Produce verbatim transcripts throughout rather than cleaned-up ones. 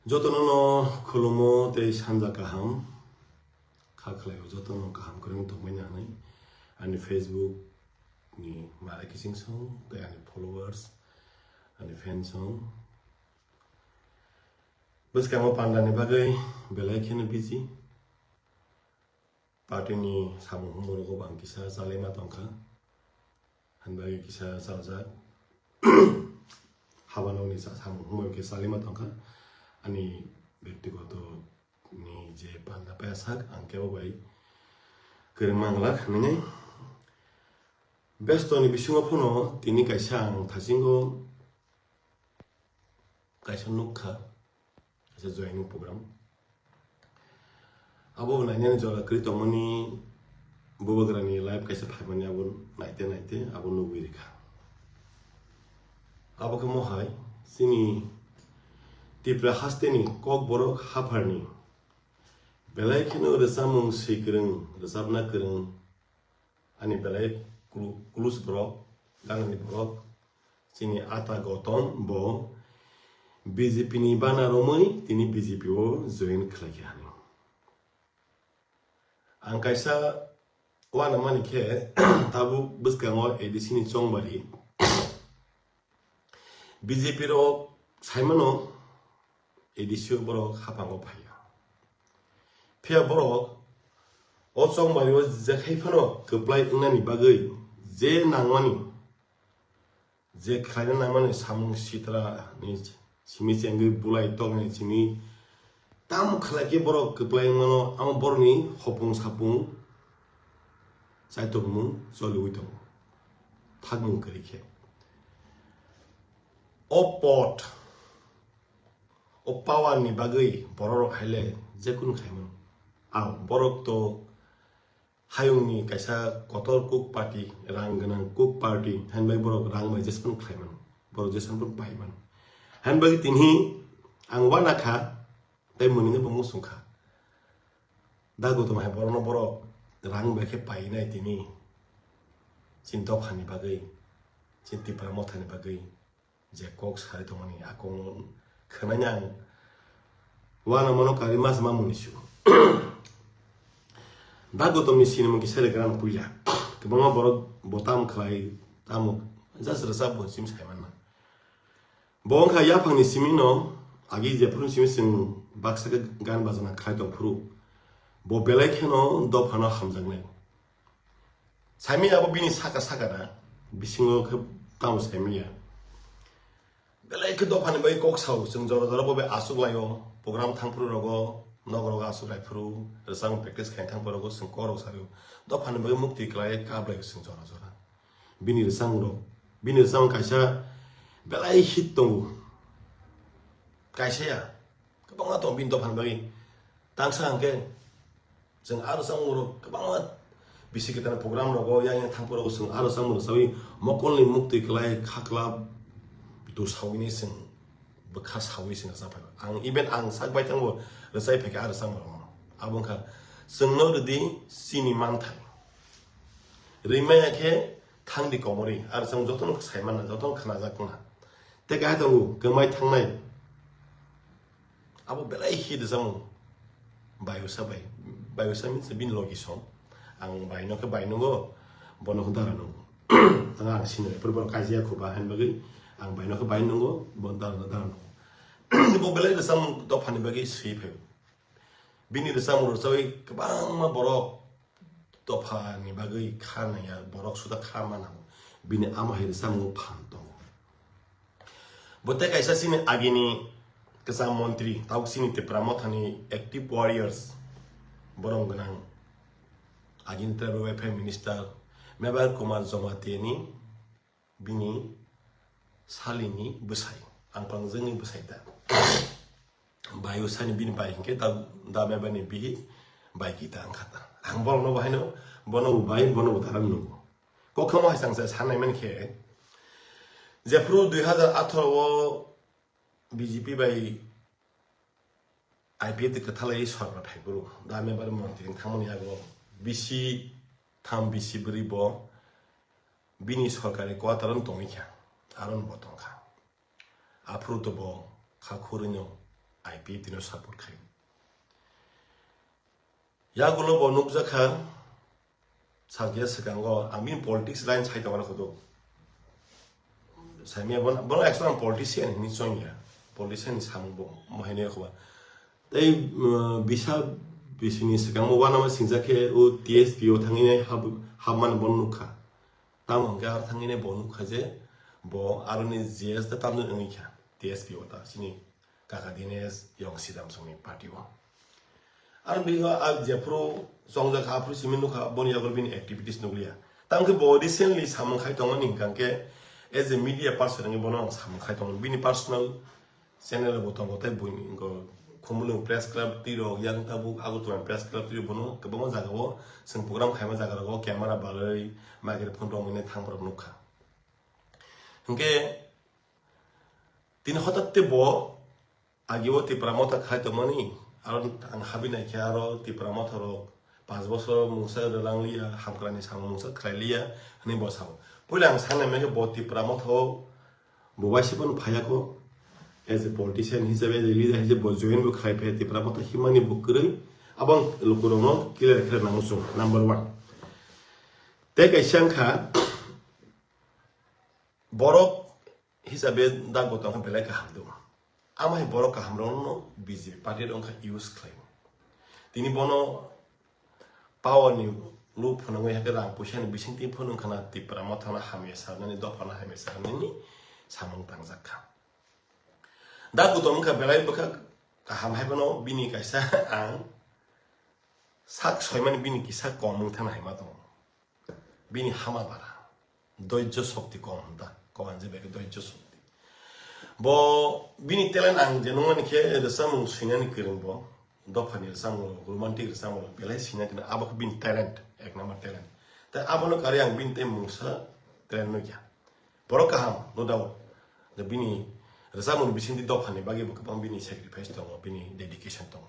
Jotono no khulumo tei sanja kaham kha khlaio, jotono kaham kwrwng tongmani hinwi ani Facebook ni mara kiching song tei ani followers, ani fans song. Bwskango pandani bagwi belai kheno busy. Party ni samung humung rok ang kisa chalima tongkha. Ang bai kisa chaljak. Haba nokni sa-, samung humung kisa chalima tongkha. Ani byaktigoto ni je panda paya sak ang kebo bai kwrwng manglak hinwi. Besto ni bisingo phano tini kaisa ang thasingo kaisa nukha, kaisa joining program. Abo nainani jora kwrwi tongmani bubagrani live kaisa phaimani abo naite naite abo nugwi rikha. Abo khe mohai chini Tipra hasteni Kokborok hapharni belai kheno rwchapmung swi kwrwng, rwchapna kwrwng, ani belai klu-, klus borok, ganani borok, chini ata Gotom bo B J P ni bana romwi tini B J P o join khlaikha hinwi. Ang kaisa uanamani khe tabuk bwskango A D C ni chongbari B J P rok saimano A D C o borok haphango phaiya. Phiya borok o chongbario jekhai phano kwplai wngnani bagwi je nangmani, je khlaina nangmani samung sitra ni simi chengwi bulai tongni simi tamo khlai khe borok kwplai wngmano, amo borokni hopung sapung chaitokmung choliwi tongo, thakmung kwrwi khe. O pot, o power ni bagwi borok rok haile jekunu khaimano. Ang borok to hayungni kaisa kotor cook party, rang gwnang cook party, hinbai borok rang bai jespan khlaimano, borok jespan paimano. Hinbai tini ang uanakha, tei mwnwino bo muchungkha. Da Gotom hai borokno borok rang bai khe painai tini chini dophani bagwi, chini Tipra mothani bagwi. Je kok sari tongmani a kokno khwnani ang uanamano karwi mas mamungni su. Da Gotomni sinimung kisa regra ang puila. Kwbangma borok bo tamo khlai, tamo just rwchap bo chim sai manna. Bo wngkha yaphangni simino agi jephuru simi chwng baksa khe gan bajana khlai tong phuru. Bo belai kheno dophano hamjaknai. Saimanya abo bini saka saka na, bisingo khe tamo saimanya. Belai khe dophani bai kok sao, chwng jora jora bo bai aswk laio, program thang phuru rogo, nok rogo aswk lai phuru, rwchapmung practice khaina thang phuru rogo chwng kok rok sario. Dophani bai mukti kwlai kap lai chwng jora jora. Bini rwchapmung rok, bini rwchapmung kaisa belai hit tongo. Kaisa ya, kwbangma tongo bini dophani bagwi. Tangsa hwnkhe chwng aro changmurok kwbangma bisi kwtal program rogo yang yang thangphuru chwng aro changmurok sawi mokolni muktwi kwlai khakla dusawini chwng bwkha sawi chwng rwchapphai. Ang even ang sak baithangbo rwchai phaikha aro changmurokno. Abo wngkha chwngno rwdi chini manthai. Rwimaya khe thangdi komorwi aro chwng jotono saimanna, jotono khwnajak wngna. Tei kaisa tongo kwmai thangnai. Abo belai hit rwchapmung. Bayusa bai. Bayusa means bini logi song. Ang baino khe bai nungo, bono khe dara nungo. Ang, ang sini pura pura kaijia khuba hain bagwi. Ang baino khe bai nungo, bono dara, dara nungo. Bo belai rwchapmung dophani bagwi swi phaio. Bini rwchapmung rwchawi kwbangma borok dophani bagwi kha naiya, borok suda kha mana. Bini ama hai rwchapmungo phan tongo. Bo tei kaisa chini agini kwcham montri, tabuk chini Tipra mothani active warriors, borom gwnang. Agini tribal welfare minister Mebar Kumar Jamatia ni bini salini bwsai, ang pangjwngni bwsai da. Bayusani bini bai hinkhe da, da Mebarni bihi bai kita wngkha ta. Ang borokno bo haino, bono bo bai, bono bo dara nungo. Kokhamo hai changsa sanai mankhe, jephuru dui hazar atharo o B J P bai I P F T kwthalai sorkar phaiphuru, da Mebar montri wng thangmani yago bisi tham bisi bwrwi bo bini sorkari quarter-o tongwi kha, aro bo tongkha. Aphuru to bo kha khurwino I P F T no support khai. Yagulo bo nukjakha, sakya swkango, ang bini politics line sai tongmani khudu. Saimya bono, bono actually ang politician hinwi chongya. Politician ni samung bo, mo haino yakhuba. Tei, uh, bisa bisini swkangbo uanama singjak khe o T S P o thangwi nai hab-, habmani bono nukha. Tamo hwnkhe aro thangwi nai bo nukha je bo aroni G S da tamjani wngwi kha T S P o ta chini kaka Dinesh Yong Sidam songni party o. Aro bigo a jephuru chongjak aphuru simi nukha boni yago bini activities nukliya. Tamo khe bo recently samung khai tongmani hwnkha khe as a media person wngwi bono ang samung khai tongo. Bini personal channel bo tongo tei buini wngkha Khumulwng Press Club twi rok yang tabuk Agartala Press Club twi rok bono kwbangma jaga o chwng program khaima jaga rogo camera balwi microphone romwi nai thangma rok nukha. Hwnkhe tini hotatte bo agi o Tipra Motha khai tongmani, aro ang habi naikhe aro Tipra Motha rok panch bosor mungsa rwlang liya, hamkrani samung mungsa khlai liya hwnwi bo sao. Puila ang sanai mankhe bo Tipra Motha o bo waisa phano phaiya kho, as a politician hisabe, as a leader hisabe bo join bo khlai phaiya, Tipra Motha himani bo kwrwi, abo ang lukurokno clear khlai nango chwng, number one. Tei kaisa wngkha, borok hisabe da Gautam khe belai kaham do. Amo hai borok kaham rokno B J P party rok wngkha use khlai. Tini bono power ni lob phunugwi hakhe rang puisa ni bisingtwi phunuk khana Tipra Motha no hamya sarnani, dopha no hamya sarnani samung tangjak kha. Da Gautam wngkha belai bwkha kaham hai phano bini kaisa ang sak soimani bini kisa kom wng thangna hai ma tongo. Bini hama bara. Doijjo shokti kom hwn ta. Kom hwn je beke doijjo shokti. Bo bini talent ang je nungmani khe rwchapmung swinani kwrwng bo. Dophani rwchapmung, romantic rwchapmung belai swina kwrwng. Abo khe bini talent, ek number talent. Tai abono karwi ang bini tei mungsa talent nukya. Borok kaham, no doubt. Da bini rwchapmung bisingtwi dophani bagwi bo kwbang bini sacrifice tongo, bini dedication tongo.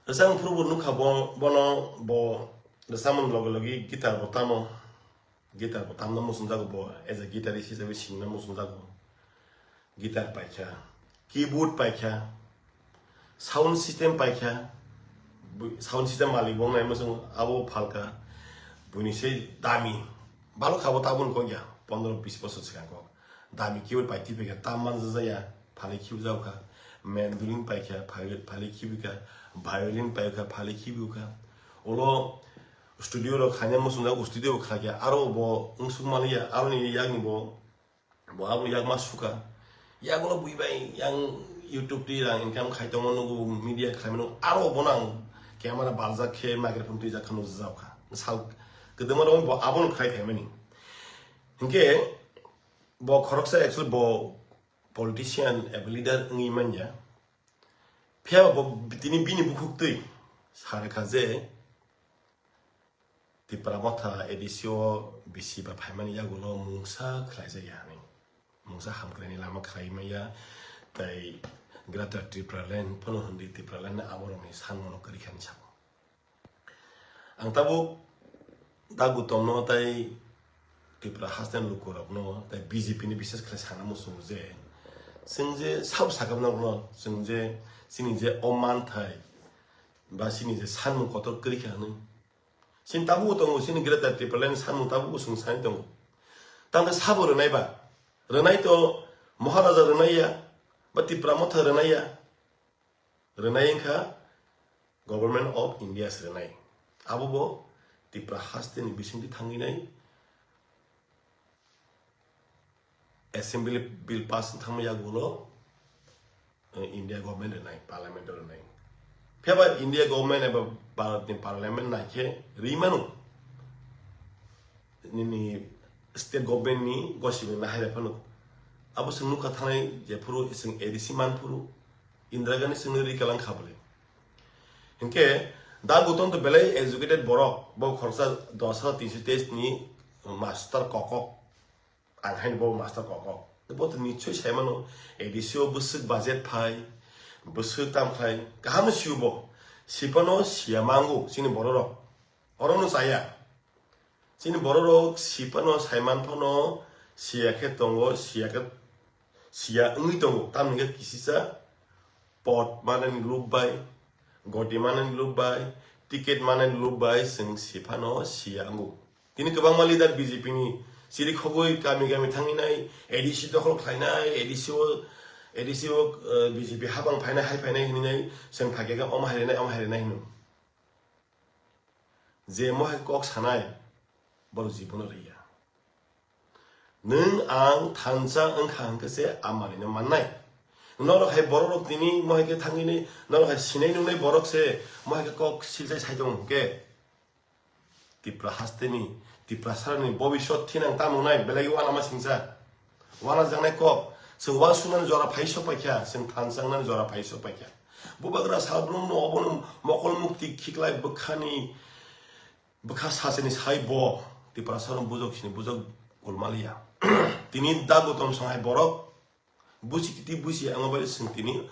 Rwchapmung phuru bo nukha bo, bono bo rwchapmung logi logi guitar bo tamo, guitar bo tamna muchungjago bo, as a guitarist hisabe singna muchungjago. Guitar paikha, keyboard paikha, sound system paikha, bu-, sound system malik bo nai muchung abo phalka, buini se dami, balok khabo tabun kok ya, pondro bis bosor swkang kok. Dami keyboard pai tipi kha, tam manjak ya, phali khibu jao kha. Mandolin pai kha, phali, phali khibu kha. Violin pai kha, phali khibu kha. Ulo studio rok khaina muchung jak, studio bo khlai kha. Aro bo wngsuk mani ya, aro ni yak ni bo, bo abo yak ma sukha. Yak ulo bui bai yang YouTube twi rang income khai tongo, nugo media khlai mano. Aro bo nang camera baljak khe, microphone twi jak kha, nujak kha. Sal kwdwma rok bo abo no khlai khai mani. Hinkhe, bo khoroksa actually bo politician eba leader wngwi manya. Phiya bo tini bini bukhuktwi sa rwkha je Tipra Motha A D C o bisi ba phaimani yagulo mungsa khlaijak ya hinwi. Mungsa hamkraini lama khlai maya, tei Greater Tipraland phano hwnwi Tipraland aborokni sanmano kwrwi kha hinwi sabo. Ang tabuk da Gautam no tei Tripura haste lukurokno tei B J P ni bises khlai sana muchungo je, chwng je sabo sakha norokno, chwng je chini je o manthai ba chini je sanmung kotor kwrwi kha hinwi, chini tabuk tongo, chini Greater Tipraland ni sanmung tabuk chwng sani tongo. Tamo sabo rwnai ba? Rwnai to Maharaja rwnai ya, ba Tipra Motha rwnai ya. Rwnai wngkha Government of India se rwnai. Abo bo Tipra haste ni bisingtwi thangwi nai Assembly bill pass wng thangma yagulo, eh, India government rwnai, parliament o rwnai. Phiya ba India government eba Bharat ni parliament nai khe rwi mano. Nini state government ni gosibeng na hai phano. Abo chwng nukha thanai jephuru chwng A D C manphuru, Indira Gandhi chwngno rikalang kha bwle. Hinkhe da Gautam to belai educated borok, bo khoroksa dos hajar tinso teis ni master kokok, ang haino bo master kokok. Bo to nichoi sai mano, A D C o bwswk budget phai, bwswk tam khlai, kaham no sio bo. Sipano siya mango chini bororok. Orono chaya. Chini bororok sipano saiman phano siya khe tongo, siya khe siya wngwi tongo. Tamni khe kisisa Pot manani lob bai, goti manani lob bai, ticket manani lob bai chwng siphano siya wngo. Tini kwbangma leader B J P ni chiri khogwi kami kami thangwi nai, A D C dokhol khlainai, A D C o, A D C o, eh, B J P habang phainai, hai phainai hinwi nai, chwng phaikhe khe omo hairinai, omo hairinai hino. Je mohai kok sanai, borok jibono riya. Nwng ang thansa wngkha hwnkhe se a manwino mannai. Norok hai borok rok tini mohai khe thangwini, norok hai sinai nungnai borok se mohai khe kok silchai sai tongo hwnkhe. Tipra hasteni, Tiprasarani bobiswt thinang tamo wngnai, belai uanama singcha. Uanajaknai kok, chwng uansuknani jora phai sok paikha, chwng thansa wngnani jora phai sok paikha. Bubagra salbrumno obono mokol mukti khiklai bwkhani, bwkha sachini sai bo Tiprasarok bujok sini bujok kulmaliya. Tini da Gautam Songhai borok busi kiti busi amo bai chwng tini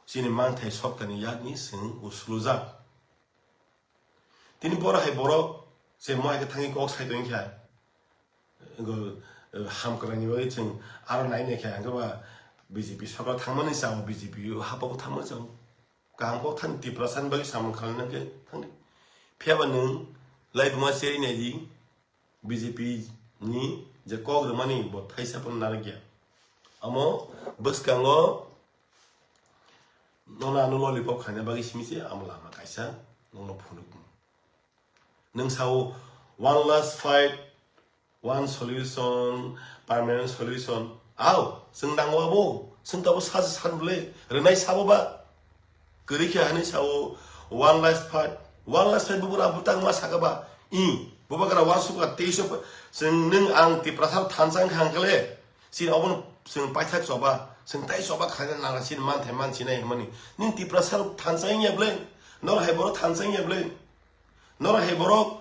chini manthai soktani yakni chwng uslujak. Tini borok hai borok se mohai khe thangwi kok sai tongkha. Go, eh, hamkwraini bagwi chwng aro nai naikha, hwnkhe ba B J P sorkar thangmani chao, B J P hapao thangmani chao. Kaham kok thani Tiprasani bagwi samung khlaina khe thangdi. Phiya ba nwng laibuma cherwi naidi, B J P ni je kok rwmani bo thaisa phano narwkya. Omo bwskango nono ano lollipop khaina bagwi simi se amo lama kaisa nokno phunukmung. Nwng sao, "One last fight, one solution, permanent solution." Ao, chwng nango abo, chwng tabo sachi san bwle, rwnai sabo ba? Kwrwi khe hani sao, "One last fight, one last fight," bugra bwtang ma saka ba? I, bubagra uansukha teiso, chwng nwng ang Tiprasa thansa wngkha hwnkhe le, chini obono chwng paithak choba, chwng tai choba khlaina nangla chini manthai mansinai hwnmani. Nwng Tiprasa thansa wngya bwle, nor hai borok thansa wngya bwle? Norok hai borok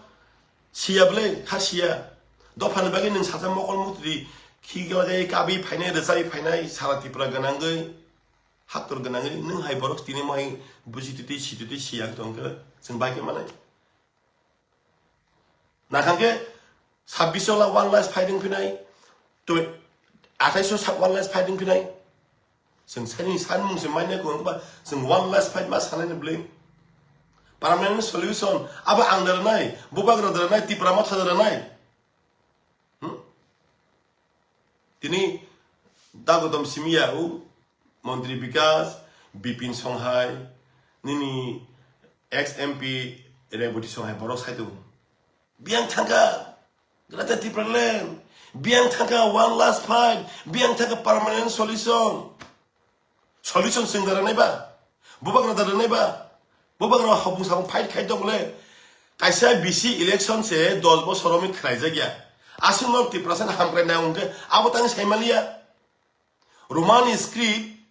siya bwle, kha siya. Dophani bagwi nwng sajak mokol mukti khiklajagwi kabwi phainai, rwchapwi phainai, sara Tripura gwnangwi, haktor gwnangwi, nwng hai borok tini mohai busi twi twi si twi twi siya wng tongkhe chwng bai khe manai. Nakhang khe sabbish o la one last fight wng phinai, twi-, athais o sa-, one last fight wng phinai. Chwng sani sanmung se manya kwrwng ba, chwng one last fight ma sanani bwle. Permanent solution, abo ang da rwnai, bubagra da rwnai, Tipra Motha da rwnai. Hmm? Tini da Gautam simi ya o, Montri Bikas, Bipin Songhai, nini ex M P Reboti Songhai borok sai tongo. Biyang thangkha Greater Tipraland, biyang thangkha one last fight, biyang thangkha permanent solution. Solution chwng da rwnai ba? Bubagra da rwnai ba? Bubagra hopung sapung fight khai tong le. Kaisa B C election se dos bosor romwi khlaijakya. Aswk no Tiprasa ni hamkrai nai hwnkhe abo tang sai maliya. Roman script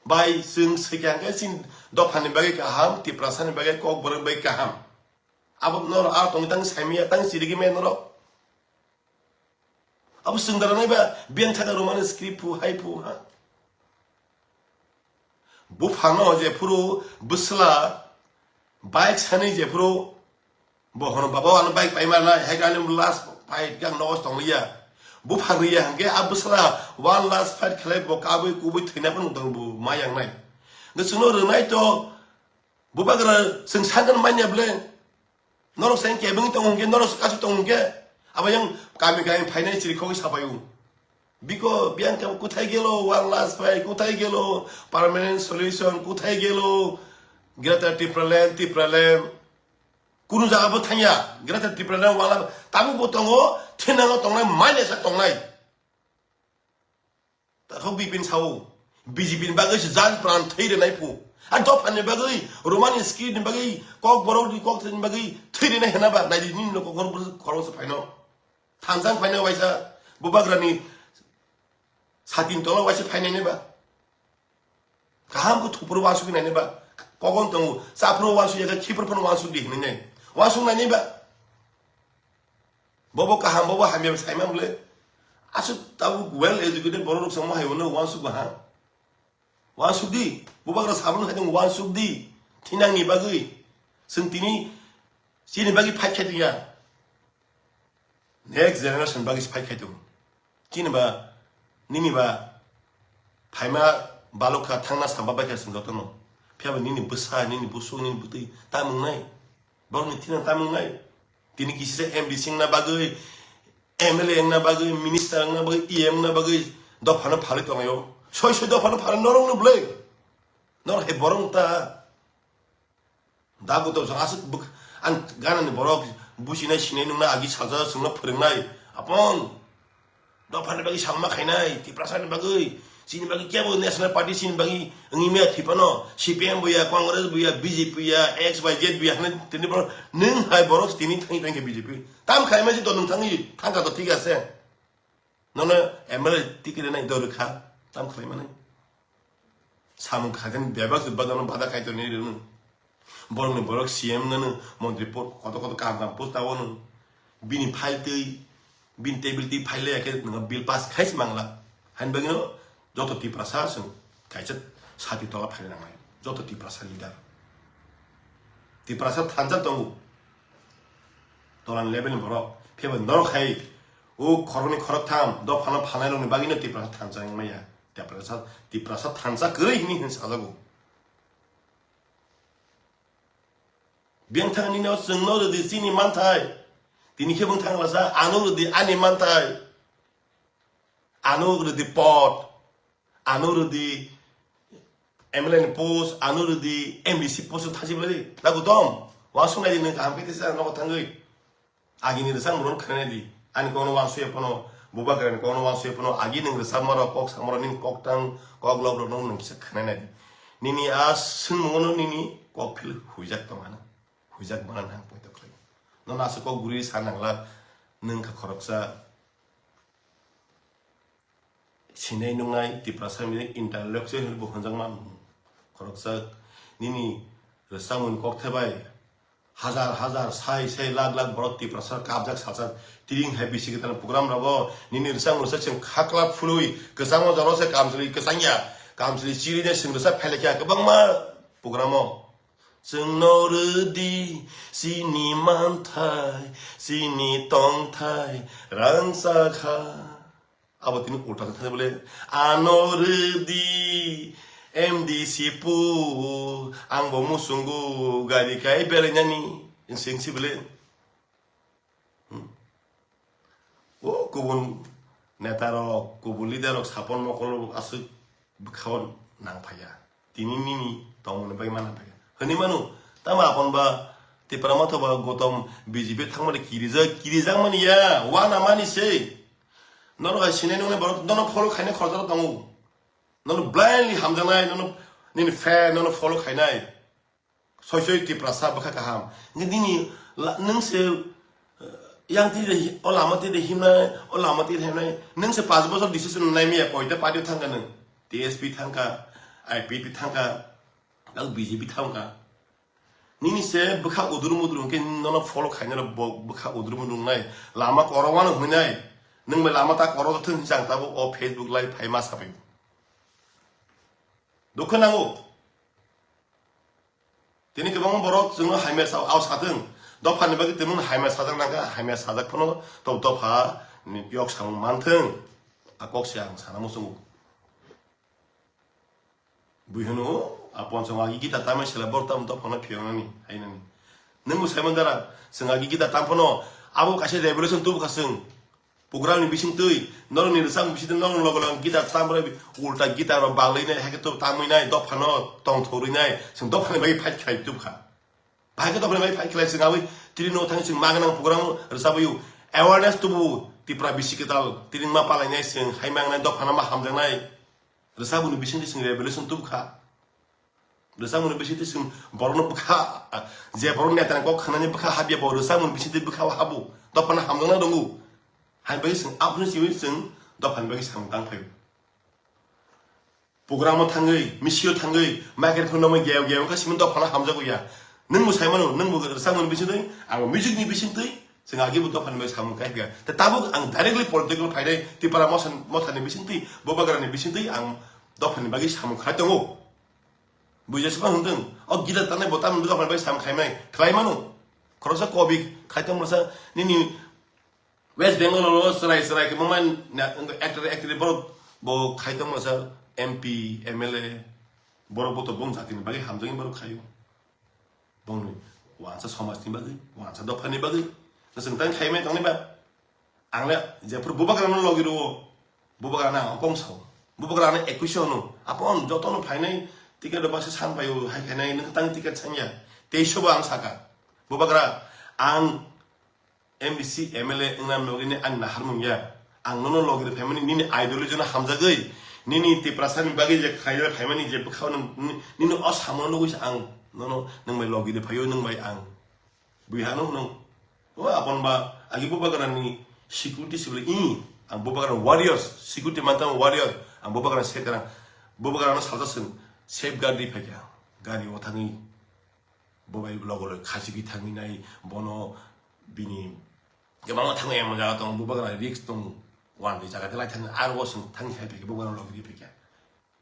bai chwng swikha hwnkhe chini dophani bagwi kaham, Tiprasa ni bagwi kokborok bagwi kaham. Abo norok aro tongwi tang saimanya tang chirigwi maya norok. Abo chwng da rwnai ba biyang thaka Roman script phu hai phu ha. Buphano jephuru bwsla bike sanwi jephuru bo hono, "Baba, ano bike paima nai," hai khe ani last fight khe ang nogo tong liya. Bupha riya hwnkhe a bwsla one last fight khlai bo kabui kubui thwina phano tong bo ma yang nai. Hwnkhe chwngno rwnai to, bubagra chwng sakno manya bwle. Norok se kebeng tong hwnkhe, norok se kasu tong hwnkhe, abo yang kami kami phainai chiri khogwi sapaio. Biko biyang khe kothai gelo, one last fight kothai gelo, permanent solution kothai gelo, Greater Tipraland, Tipraland. Kunu jaga bo thangya, Greater Tipraland wala tabuk bo tongo, thinango tongnai, manya sa tongnai. Takhok Bipin sao, B J P ni bagwi se jan pran thwi rwnai phu. A dophani bagwi, Roman script ni bagwi, kokborok ni kok ni bagwi thwi rwnai hwnba, naidi nini no kokborok bwrwk khoroksa phaino. Thansa wng phaino waisa, bubagrani satin tola waisa phainai nai ba. Kaham khe thupro uansugwi nainai ba. Kogon tongo, chaphro uansugya khe khiphro phano uansugdi hinwi nai. Uansuk nainai ba. Bobo kaham, bobo hamya saimang bwle. Aswk tabuk well educated borok rok chwngma hai uansuk ba ha. Uansukdi, bubagra sabun hai tong uansukdi. Thinangni bagwi. Chwng tini chini bagwi fight khai tongya. Next generation bagwi se fight khai tongo. Chini ba, nini ba, phaima balokha thangna samba baikha chwng jotono. Phiya ba nini bwsa, nini busuk, nini bwtwi tamung nai. Borokni thina tamung nai. Tini kisi se M D C wngna bagwi, M L A wngna bagwi, minister wngna bagwi, E M wngna bagwi dophano phalwi tonglaio. Soi soi dophano phalwi norokno bwlwi. Norok hai borok wng ta. Da kutok jang aswk bwk-, ang ganani borok businai sinai nungna agi salsa chwngno phwrwngnai. Apong. Dophani bagwi samma khainai, Tiprasani bagwi, chini bagwi kebo National Party chini bagwi wngwi maya thwi phano, C P M bo ya, Congress bo ya, B J P ya, X Y Z bo ya, hwnwi tini borok, nwng hai borok tini thangwi thangkhe B J P. Tam khaima je dol nwng thangwi thangkha to thik ase. Nono M L A ticket rwnai dol rwkha, tam khlaimanai. Samung khaikhe bebak se bagano bada kaitor ni rwno. Borokni borok C M nano montri po-, koto koto kaham kaham post tawano. Bini file twi, bini table twi file ya khe nwng bill pass khai se mangla. Hain bagino joto Tiprasa chwng kaisa sati tola phaina nangnai. Joto Tiprasa leader. Tiprasa thansa tongo. Tolan level ni borok. Phebo norok hai o khoroknwi khoroktham dophano phalnai rokni bagino Tiprasa thansa wngmaya. Tiprasa, Tiprasa thansa kwrwi hini hin sajago. Biyang thangni no chwngno rwdi chini manthai. Tini khe bwng thang lasa ano rwdi ani manthai. Ano rwdi pot. Ano rwdi M L A ni post, ano rwdi M D C post thasi bwlai. Dagu dom. Wa sungai di nang kaham kete sa nogo thangwi. Agini rwchapmung rok khwnanai di. Ani kokno uansukya phano, bubagrani kokno uansukya phano, agi nwng rwchapmarok, kok samarok, nini koktang, kok lobrokno nwng kisa khwnanai di. Nini a swngmungono nini kok phil huijak tongmano. Huijak mano nang poito khlai. Nono aswk kok guri sa nangla, nwng kha khoroksa. Sinai nungnai Tiprasa mili intellectual hinwi bo hwnjakma khoroksa nini rwchapmung kokthai bai hajar hajar, sai sai, lakh lakh borok Tiprasa kapjak sajak. Tiring hai bisi kwtal program rogo nini rwchapmung rwchap chwng khakla phului kwchangma jora se kamchwlwi kwchangya, kamchwlwi chirwi de chwng rwchap phailakya kwbangma program o. Chwngno rwdi chini manthai, chini tongthai rangchakha. Abo tini ulta khe thani bole, ano rwdi M D C pu, ang bo muchungo gari kai belainani, singsi bole. Hmm. O kubun neta rok, kubun leader rok, sapon mokol rok aswk bwkhao nang phaiya. Tini nini tongmani bagwi ma nang phaiya. Hwnwi mano, tamo apon ba Tipra Motha ba Gautam B J P thangmani kirijak, kirijak mani ya, wana mani se. Norok hai sinai nungnai borok nono follow khainai khoroksa tongo. Nono blindly hamjaknai, nono nini fan, nono follow khainai. Soi soi Tiprasa bwkha kaham. Nini la-, nwng se, eh, yang tide hi-, o lama tide himnai, o lama tide himnai. Nwng se panch bochor decision nai miya, koita party thangka nwng. T S P thangka, I P P thangka, ang B J P thangka. Nini se bwkha uduru muduru hwnkhe nono follow khainai bo bwkha uduru muduru wngnai. Lama korowano hwnwi nai. Nwng bai lama ta korok thung chang tabuk o Facebook live phai ma sabai. Dukha nango. Tini kwbangma borok chwngno hamya sa-, ao sathwng. Dophani bagwi tongmung hamya sajak nangkha, hamya sajak phano to dopha ni yok samung manthwng. A kok se ang sana muchungo. Bui hwno, a ponsong agi gita tamai sela borok tamo dophano phiyoknani, hainani. Nwng bo saimang dara, chwng agi gita tam phano, abo kaisa revolution tubu kha chwng. Program ni bising twi, norok ni rwchapmung bising twi, norok logo logo guitar tam rwi, ulta guitar rok bang lai nai, hai khe to tamwi nai, dophano tong thorwi nai, chwng dophani bagwi fight khlai tubkha. Bahai khe dophani bagwi fight khlai chwng abwi tini no thang chwng ma gwnang program rwchapwi awareness tubu Tipra bisi kwtal, tini ma palai nai chwng hai ma gwnang dophano ma hamjak nai. Rwchapmung ni bising twi chwng revolution tubkha. Rwchapmung ni bisingtwi chwng borokno bwkha, je borok netani kok khnani bwkha habya bo rwchapmung ni bisingtwi bwkha o habo, dophano hamjakna rwngo. Haini bagwi chwng aphuru simi chwng dophani bagwi samung tang phaio. Programo thangwi, misio thangwi, microphone romwi geo geo wngkha simi dophano hamjago ya. Nwng bo saimano, nwng bo rwchapmung ni bisingtwi, ang music ni bisingtwi, chwng agi bo dophani bagwi samung khai phaikha. Tei tabuk ang directly political phainai, Tipra Motha, Mothani bisingtwi, Bubagrani bisingtwi ang dophani bagwi samung khai tongo. Buijak sima hwndwng. O gita tanai bo tamni bwkha bai sam khaimai khlai mano. Khoroksa kobi khai tong masa nini West Bengal o chwrai chwrai kwbangma na-, actor actor borok bo khai tong masa M P, M L A. Borok bo to bong jatini bagwi hamjakni borok khaio. Bongni wansa somajni bagwi, wansa dophani bagwi. Chwng tang khaimai tongni ba? Ang le jephuru bubagrano logi rwo, bubagrano ang kong sao. Bubagrano ekwis hono. Apon jotono phainai ticket rok baksa san paio, hai khainai nwng tang ticket sanya. Teiso bo ang saka. Bubagra ang M D C, M L A wngna nogini ani naharmung ya. Ang nono logi rw phaimani nini ideology no hamjagwi, nini Tiprasani bagwi je khaina phaimani je bwkhao nwng, nini o samo nugwi se ang nono nwng bai logi rw phaio, nwng bai ang. Bui hano hwnung. O apon ba, agi bubagrani security sibole i, ang bubagrani warriors, security mantan warrior, ang bubagrani sekara, bubagrano salsa swng, safeguard di phaikha, gari o thangwi, bo bai logo loi khachigwi thangwi nai, bono bini kwbangma thangwi emon jaga tong, bubagrani risk tong, wan di jaga de lai thangwi, aro o swng thangwi khai phaikha, bubagrano logi di phaikha.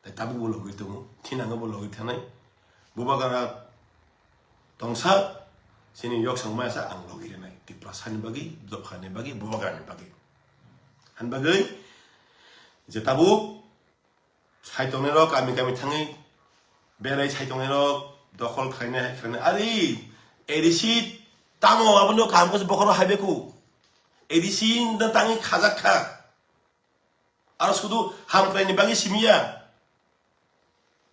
Tai tabuk bo logwi tongo, thinango bo logwi thanai. Bubagra tongsa, chini yok sangmaya sa ang logwi rinai. Tiprasani bagwi, dophani bagwi, bubagrani bagwi. Ani bagwi, je tabuk, sai tongnai rok, kami kami thangwi, berai sai tongnai rok, dokhol khlainai, hai khlainai. Ari, A D C tamo, abono kaham khe bokhoro hai beku. A D C no tangwi khajak kha. Aro sudu hamkraini bagwi simiya.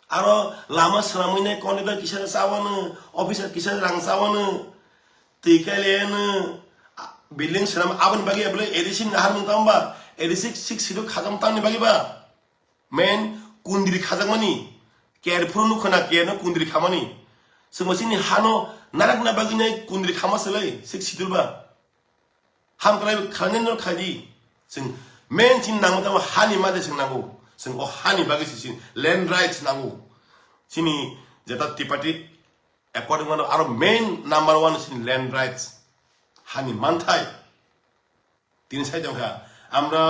Aro lama swnamwi nai, conductor kisa chawano, officer kisa rang chawano, twi kaileno, a, building swnam aboni bagwi abole A D C ni naharmung tamo ba, A D C Sixth Schedule khajam tamni bagwi ba. Main kundri khajakmani, care phuru nukho na care no kundri khamani. Chwngbo chini hano narakna bagwi nai kundri khama swlai Sixth Schedule ba. Hamkrai khlainani no khlai di. Chwng main chini nangma tamo hani made chwng nango. Chwng o hani bagwi se chini land rights nango. Chini jeta Tipati according mano aro main number one chini land rights. Hani manthai. Tini sai tongkha. আমরা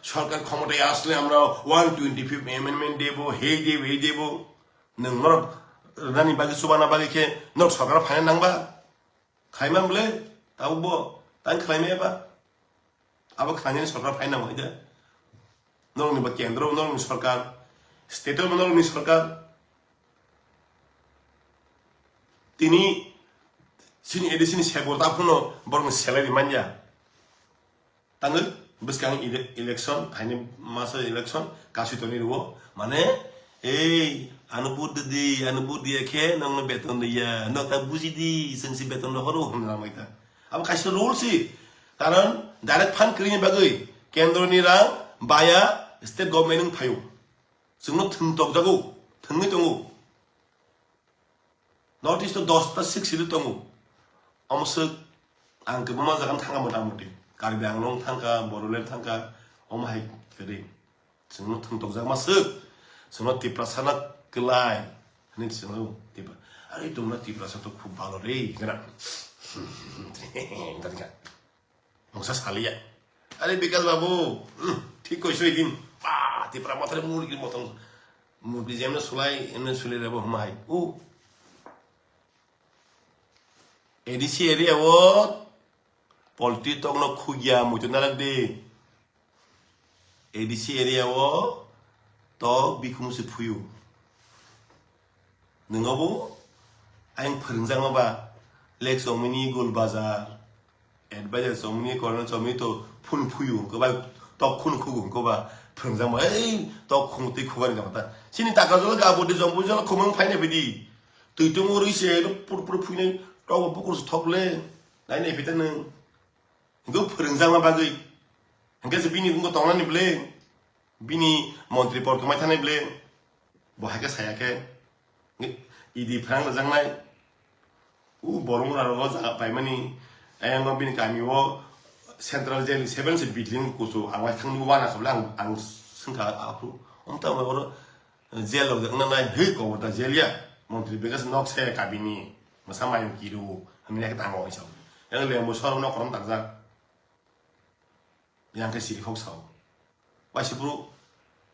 সরকার ক্ষমতায় আসলে আমরা one twenty fifth amendment দেব, হেই দেব, এই দেব। Nwng norok rwnani bagwi chubana bagwi khe norok sorkar phaina nangba? Khlaiman bwle, tabuk bo, tang khlaimaya ba? Abo khlainani sorkar phai nang hoi da. Norokni ba kendro, norokni sorkar, state o norokni sorkar. Tini chini A D C ni sebor ta phuno borokni salary manya. Tangwi bwskang ele-, election, phaini maso election, kasui toni rwo. Mane, ei, ano vote di, ano vote diya khe, nokno beton diya, nok ta buji di, chwng si beton rohoro, hwnwi lamai ta. Abo kaisa rule si, karon direct fund kwrwini bagwi, kendro ni rang, baya, state government wng phaio. Chwngno thwng tokjago, thwngwi tongo. North East o dosta Sixth Schedule tongo. Omo swk ang kwbangma jaga thangkha mota moti. Karbi Anglong thangkha, Bodoland thangkha, omo hai kwrwi. Chwngno thwng tokjakma swk. Chwngno Tiprasa na kwlai. Hwnwi chwngno Tipra-, "Are, tumra Tiprasa to khub bhalo re," hwnwi. Mungsa saliya. Are Bikas babu, hmm, thik koiso idin. Ba, Tipra mothare murgi motong. Murgi jemne sulai, emne suli rebo hwnma hai. U. A D C area o polti tokno khugya muitu narak di. A D C area o tok bikhung se phuyu. Nwngo bo ayang phwrwngjakma ba, Lake Chomini, Gul Bazar, Advisor Chomini, Colonel Chomini to phun phuyu hwnkhe ba, tok khun khugu hwnkhe ba, phwrwngjakma, ei, tok khung twi khugani jama ta. Chini Takarjala ga bwdwi Jompuijala khumang phaina bidi. Twi tung urwi se pur pur phuinai, tok bukur se thok le, nai nai phita nwng. Hwnkhe phwrwngjakma bagwi. Hwnkhe se bini wngkha tongnani bwle, bini montri por kwmai thani bwle, bo hai khe saya khe, E D phrang rwjaknai. U borok rok o jaga paimani, ayang no bini kami o central jail seven se building kuchuk ang bai thangwi wana kha bwle ang, ang swngkha aphuru. Omta oro jail rok wngna nai hwi kobor ta jail ya. Montri bega se nok se kabini. Mwsa mayung kiru, hwnwi khe tango waisa. Yang lembu sor nok korom takjak. Yang khe siri khok sao. Waisa phuru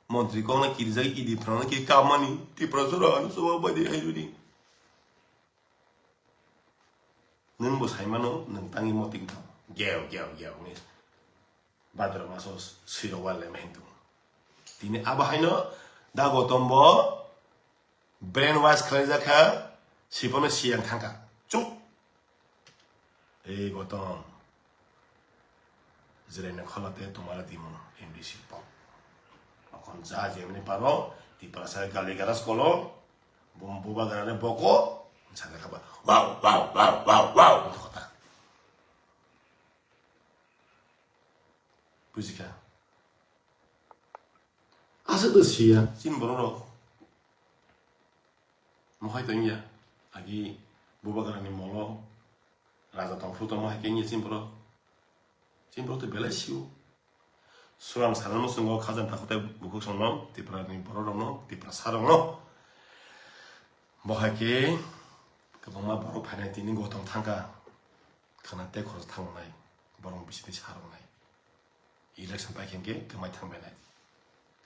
montri kok na kirijak idi phrang na ki kamani, Tripura sora ano soba bai de hai rudi. Nwng bo sai mano, nwng tangwi moting thang. Geo, geo, geo, ni. Bhadra maso siro wale meng tung. Tini abo haino da Gotom bo Brain wash khlaijak kha, siphano siyang thangkha. Chuk. Ei Gotom. Jirai na khola te tomare dimo M D C pok. Okon ja jemni paro, Tiprasa gali garas kolo, bum bubagrani boko, sajak kha ba. Wow, wow, wow, wow, wow. Kota. Bujikha. Aswk no siya, chini borok rok. Mohai tongya, agi bubagrani molo, raja tongphuru tongma hai khe wngya chini borok. Chini borok to belai sio. Surang sana no chwngo khajang takhwtai bukhuk songno, Tiprani borok rokno, Tiprasa rokno. Bo hai khe kwbangma borok phainai tini Gotom thangkha. Khana tei khorok thangnai, borok bisini saroknai. Election pai khe hwnkhe kwmai thangbainai.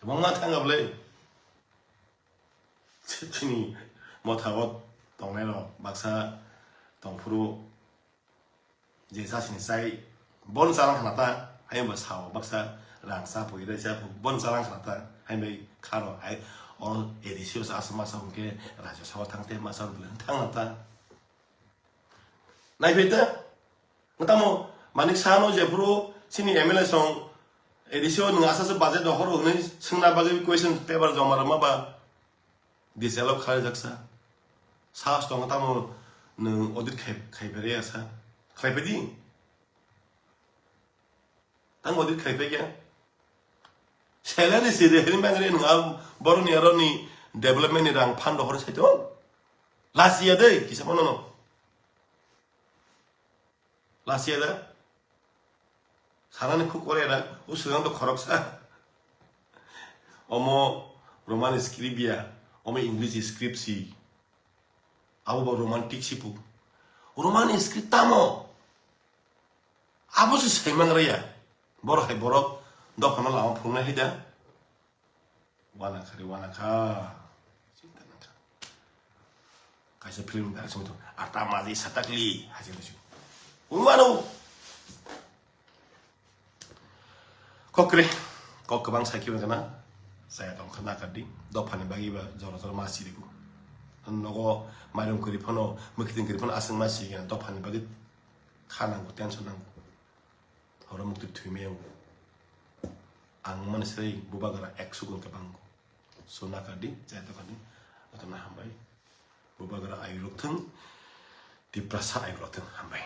Kwbangma thangkha bwle. Chini motha o tongnai rok baksa tongphuru je chasini chai bon chalang khana ta, hai ba sao baksa rang cha pui rai cha pui bon chalang khana ta, hai bai kharo hai o A D C o sa aswk masa hwnkhe Rajya Sabha thang te masa bwle thang na ta. Naiphai ta, tamo Manik Saha no jephuru chini M L A song A D C o nwng asaswk budget rohoro hwnwi swngna bagwi question paper joma rwma ba D C L o kharwi jaksa. Sahas tongo tamo nwng audit khai, khai pharia sa. Khlai phai di. Tang audit khai phai kya? Salary si de hini bangre nwng a boroni aroni development ni rang fund rohor sai to. Last year de kisa mano no. Last year da. Sanani khuk kore da. O swkang to khoroksa. Omo Roman script ya. Omo English script si. Abo bo romantic si pu. Roman script tamo. Abo se saimang raya. Borok hai borok dophano lama phungnai hai da. Wana kha re, wana kha. Chinta nang kha. Kaisa film direction to. Ata maji satakli. Hasil tu. Wano. Kokre. Kok kwbang sakhi wngkha na. Saya tong khana kadi. Dophani bagi ba jora jora ma siriku. Nogo mairum kiri phano, mukhiting kiri phano aswng ma sigi na. Dophani bagi kha nango, tension nango. Horo mukti thwimai ang. Ang mani sri bubagra ekso gun khe bango. So nakadi, chai tokadi. Atona hambai. Bubagra ayurok thung. Tiprasa ayurok thung hambai.